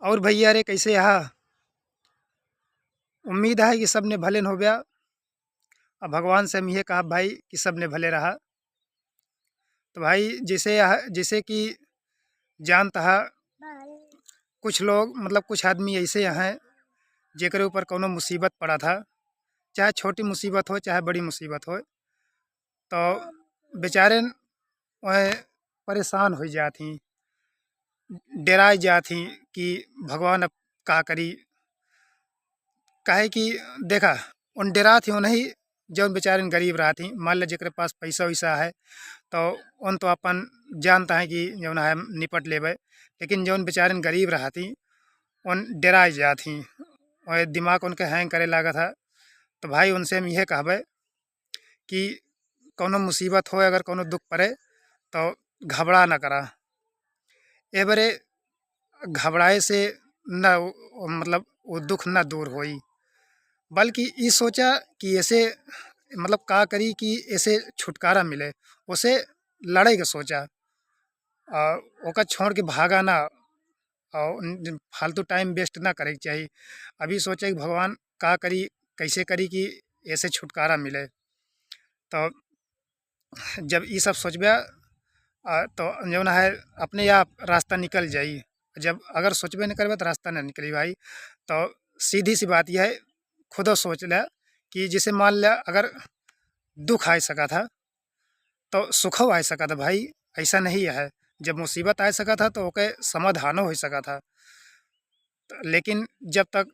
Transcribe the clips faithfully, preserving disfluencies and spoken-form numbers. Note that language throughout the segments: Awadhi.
और भैया रे, कैसे हा? उम्मीद है कि सबने भले होब्या। अब भगवान से हम ये कहा भाई कि सबने भले रहा। तो भाई, जैसे यह, जैसे कि जानता है, कुछ लोग, मतलब, कुछ आदमी ऐसे हैं जेकरे ऊपर कौनो मुसीबत पड़ा था, चाहे छोटी मुसीबत हो, चाहे बड़ी मुसीबत हो, तो बेचारे वह परेशान हो जात ही, डेराए जात ही कि भगवान अब का करी। काहे कि देखा, उन डेरात ही उन्हीं, जौन बेचारे गरीब रहत ही। मान ले जेकरे पास पैसा वैसा है, तो उन तो अपन जानता है कि जौन है निपट लेबे, लेकिन जौन बेचारे गरीब रहत ही, उन डेराए जात ही, और दिमाग उनके हैंग करे लागत है। तो भाई, उनसे हम यह कहबे कि कौनो मुसीबत हो, अगर कौनो दुख पड़े, तो घबरा ना करा। ए बरे घबराए से न, मतलब, वो दुख न दूर होई, बल्कि ई सोचा कि ऐसे, मतलब, का करी कि ऐसे छुटकारा मिले, उसे लड़े के सोचा, आ, ओका छोड़ के भागा ना, और न-, फालतू टाइम वेस्ट ना करे के चाही। अभी सोचे कि भगवान का करी, कैसे करी कि ऐसे छुटकारा मिले। तो जब ई सब सोचबे, आ, तो जौन है, अपने आप रास्ता निकल जाई। जब अगर सोचबे न करबे तो रास्ता न निकली भाई। तो सीधी सी बात यह है, खुद सोच ले कि जैसे मान ले, अगर दुख आ सकत है तो सुखो आ सकत है भाई, ऐसा नहीं है। जब मुसीबत आ सकत है तो ओके समाधानो हो सकत है। त-, लेकिन जब तक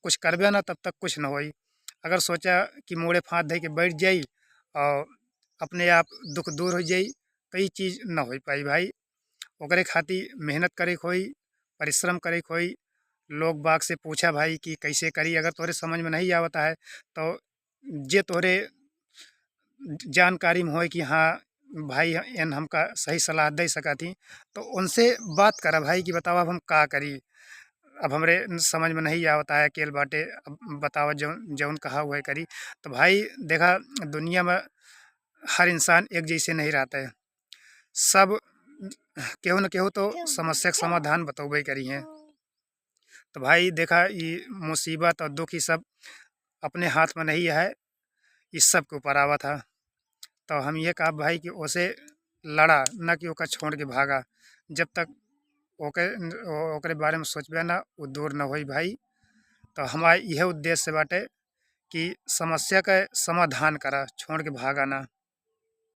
कुछ करबे ना, तब तक कुछ न होई। अगर सोचा कि मूड़े फांद धइ के बैठ जाई और अपने आप दुख दूर हो जाई, तो ई चीज न हो पाई भाई। ओकरे खातिर मेहनत करे के होई, परिश्रम करे के होई। लोग बाग से पूछा भाई कि कैसे करी, अगर तोरे समझ में नहीं आवता है तो जे तोरे जानकारी में होए कि हाँ भाई, एन हमका सही सलाह दे सकत ही, तो उनसे बात करा भाई कि बतावा, अब हम का करी, अब हमरे समझ में नहीं आवता है, अकेल बाटे, अब बतावा, जौन, जौन कहा हुए करी। तो भाई देखा, दुनिया में हर इंसान एक जैसे नहीं रहता है, सब केहू न केहू तो समस्या के समाधान बतौबे करी हैं। तो भाई देखा, ई मुसीबत और दुख, ई सब अपने हाथ में नहीं है, ई सब के ऊपर आवत है। तो हम ये कहा भाई कि ओसे लड़ा, ना कि ओका छोड़ के भागा। जब तक ओके, ओ-, ओकरे बारे में सोचबे ना, वो दूर न होई भाई। तो हमारे यह उद्देश्य बाटे कि समस्या का समाधान करा, छोड़ के भागा ना।